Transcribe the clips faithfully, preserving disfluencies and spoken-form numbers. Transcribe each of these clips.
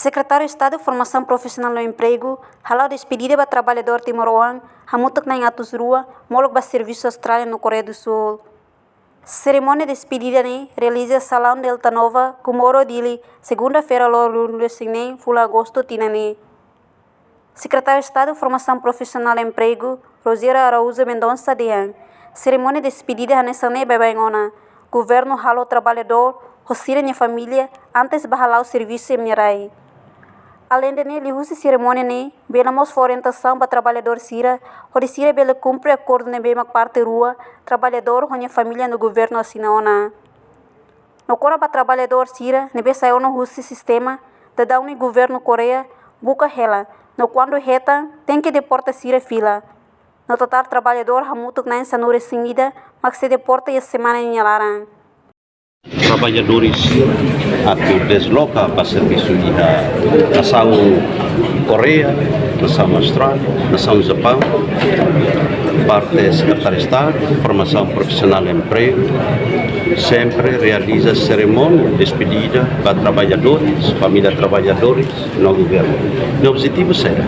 Sekretáriu Estadu Formasaun Profisionál no Empregu hala'o despedida ba traballadór timoroan hamutuk na'in atus rua molok ba servisu Austrália no Koreia do Súl. Serimónia despedida ne'e realiza Salaun Delta Nova, Comoro, Dili, segunda-feira, loron ruanulu-resin-neen fulan Agostu tinan ne'e. Sekretáriu Estadu Formasaun Profisionál no Empregu, Rogério Araújo Mendonça dehan, serimónia despedida hanesan ne'e baibain ona. Governu halo traballadór ho sira-nia família antes ba hala'o servisu iha nia rai. Aleinde ne'e, liuhusi serimónia ne'e bele mós fó orientasaun ba traballadór sira, hodi sira bele kumpre akordu ne'ebé mak parte rua, traballadór ho nia família no governu asina ona. No kona-ba traballadór sira ne'ebé sai ona husi sistema, daudaun ne'e governu Koreia buka hela, no kuandu hetan, tenke deporta sira fila. No totál traballadór hamutuk na'in sanulu-resin-ida mak sei deporta iha semana nia laran. Traballadores atu desloka ba servisu iha nasaun Koreia, nasaun Austrália, nasaun Japaun, parte Sekretáriu Estadu Formasaun Profisionál no Empregu sempre realiza serimónia despedida ba traballadores, família traballadores, no governu. Nia objetivu saida?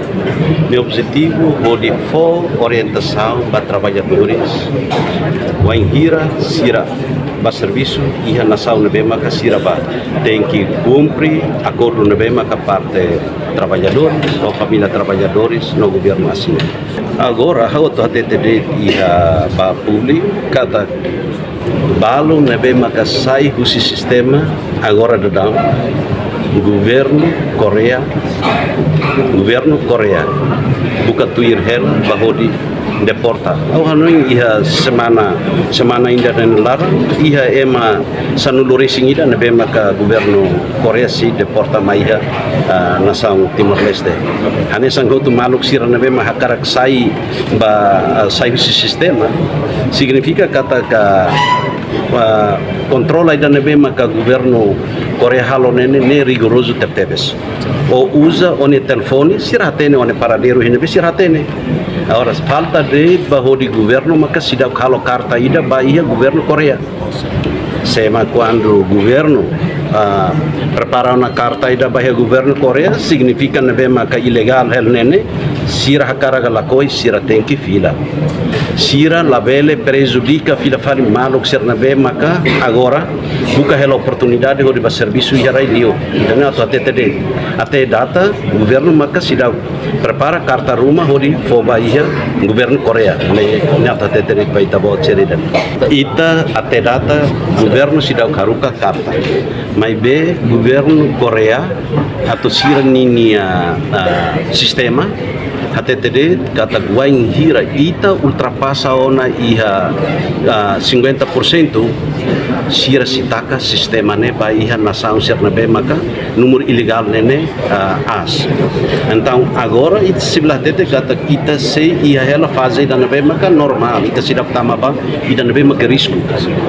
Nia objetivu hodi fó orientasaun ba traballadores, wainhira sira ba servisu iha nasaun ne'ebé maka sira ba, tenke kumpre akordu ne'ebé maka parte traballadores, ou família traballadores, no governu asina. Agora, ha'u atu hatete de'it iha ba públiku, katak balu ne'ebé maka sai husi sistema agora daudaun, governu Koreia, governu Koreia buka tuir hela ba hodi deporta. Ha'u hanoin iha semana, semana ida nia laran, iha ema sanulu-resin-ida ne'ebé maka governu Koreia sei deporta mai iha, ah, nasaun Timor-Leste. Hanesan hotu maluk sira ne'ebé mak hakarak sai ba, ah, sai husi sistema, signifika katak, ah, kontrola ida ne'ebé maka governu Koreia halo ne'e, ne'e rigorozu tebetebes. Ó uza ó-nia telefone, sira hatene ó-nia paradeiru iha ne'ebé, sira hatene. Agora, falta de'it ba hodi governu maka seidauk halo karta ida ba iha governu Koreia. Se mak kuandu governu, ah, prepara ona karta ida ba iha governu Koreia, signifika ne'ebé maka ilegál hela ne'e, sira hakarak ka lakohi, sira tenke fila. Sira labele prejudika fila fali maluk sira ne'ebé maka agora buka hela oportunidade hodi ba servisu iha rai liur. Entaun, atu hatete de'it, até data, governu maka seidauk prepara karta ruma hodi fó ba iha governu Koreia. Ne'e, ne'e atu hatete de'it ba ita-boot sira ida. Ita até data governu seidauk haruka karta. Maibé governu Koreia atu sira-nia, ah, sistema hatete de'it katak wainhira ita ultrapasa ona iha, ah, cinquenta por cento, sira sei taka sistema ne'e ba iha nasaun sira ne'ebé maka númeru ilegál ne'e, ne'e, ah, aas. Entaun, agora ita sei bele hatete katak ita sei iha hela faze ida ne'ebé maka normál, ita seidauk tama ba ida ne'ebé maka risku.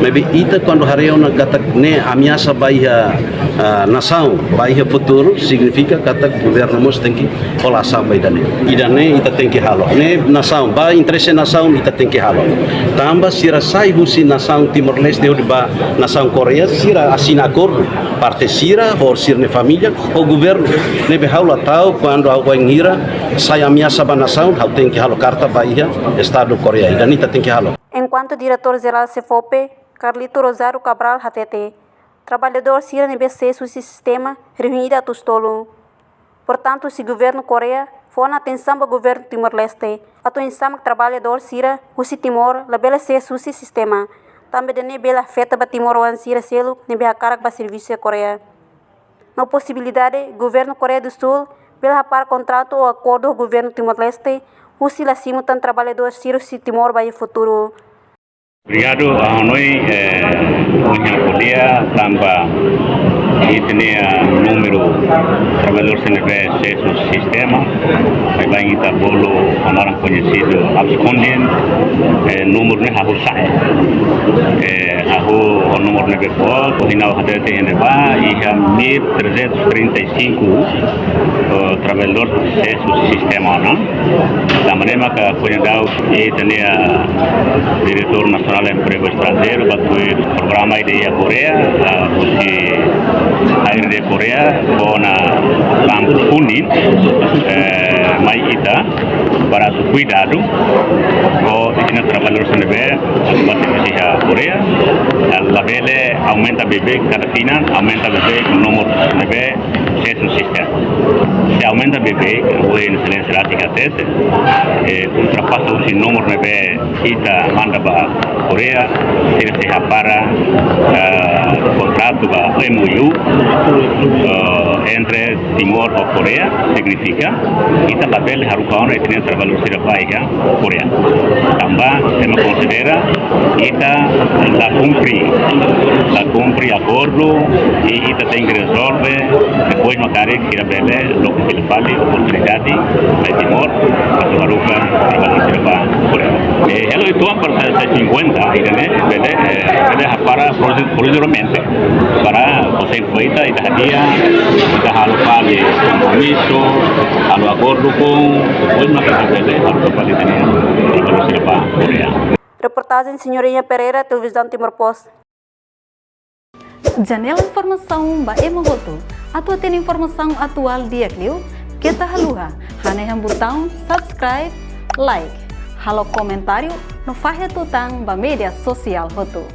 Maibé ita kuandu haree ona katak ne'e ameasa ba iha, ah, nasaun, ba iha futuru, signifika katak governu mós tenke hola asaun ba ida-ne'e. Ida-ne'e ita tenke halo. Ne'e nasaun, ba interese nasaun ita tenke halo. Tanba sira sai husi nasaun Timor-Leste hodi ba nasaun Koreia, sira asina akordu. Parte sira, ho sira-nia família, ho governu. Ne'ebé ha'u la tau, kuandu ha'u wainhira sai ameasa ba nasaun, ha'u tenke halo karta ba iha Estadu Koreia. Ida-ne'e ita tenke halo. Enkuantu Diretór Jerál SEFOPE, Carlito Rosário Cabral hatete, traballadór sira ne'ebé sees husi sistema rihun ida atus tolu. Portantu, se governu Koreia fó ona atensaun ba governu Timor-Leste, atu oinsá mak traballadór sira husi Timor labele sees husi sistema, tanba ida-ne'e bele afeta ba timoroan sira seluk ne'ebé hakarak ba servisu iha Koreia. No posibilidade governu Koreia do Súl bele hapara kontratu ou akordu ho governu Timor-Leste, husi la simu tan traballadór sira husi Timor ba iha futuru. Obrigadu, ah, ha'u hanoin, eh, ohin ha'u ko'alia tanba ita-nia númeru traballadór sira ne'ebé sees husi sistema, baibain ita bolu ho naran koñesidu absconding, eh, númeru ne'e hahú sa'e. Eh, hahú ho númeru ne'ebé boot, ohin ha'u hatete iha ne'ebá, iha mil trezentos e trinta e cinco, eh, traballadór sees husi sistema, não? Tanba ne'e maka foin daudauk ita-nia Diretór Nasionál Empregu Estranjeiru ba tuir programa ida iha Koreia, ah, husi Air de Korea, kona lampu kuning, eh, mai ita, para atu kuidadu, ho ita-nia traballadór sira ne'ebé, base iha Korea, labele aumenta beibeik kada tinan, aumenta beibeik nomor ne'ebé, seis sistema. Se aumenta beibeik, ohin Exelénsia Latif hatete, eh, ultrapasa husi nomor ne'ebé ita manda ba Korea, sira sei hapara, eh, kontratu ba M O U, eh, entre Timor ho Korea, signifika ita labele haruka ona ita-nia traballadór sira ba iha Korea. Tanba ema konsidera ita la kumpre, la kumpre akordu, i ita tenke rezolve, depois mak karik sira bele loke fila fali oportunidade ba Timor, atu haruka traballadór sira ba Korea. Eh, hela uitoan para sesenta e cinco, ida-ne'e bele, eh, bele hapara provi-, provizoriamente para konsege ba ita, ita hadi'a, ita halo fali kompromisu, halo akordu ho, depois mak ita bele haruka fali ita-nia traballadór sira ba Korea. Reportajen Senhorinha Pereira, Televizaun Timor Post. Janela informasaun ba ema hotu. Atu hatene informasaun atuál di'ak liu, keta haluha hanehan butaun subscribe, like, halo komentáriu no fahe tutan ba média sosiál hotu.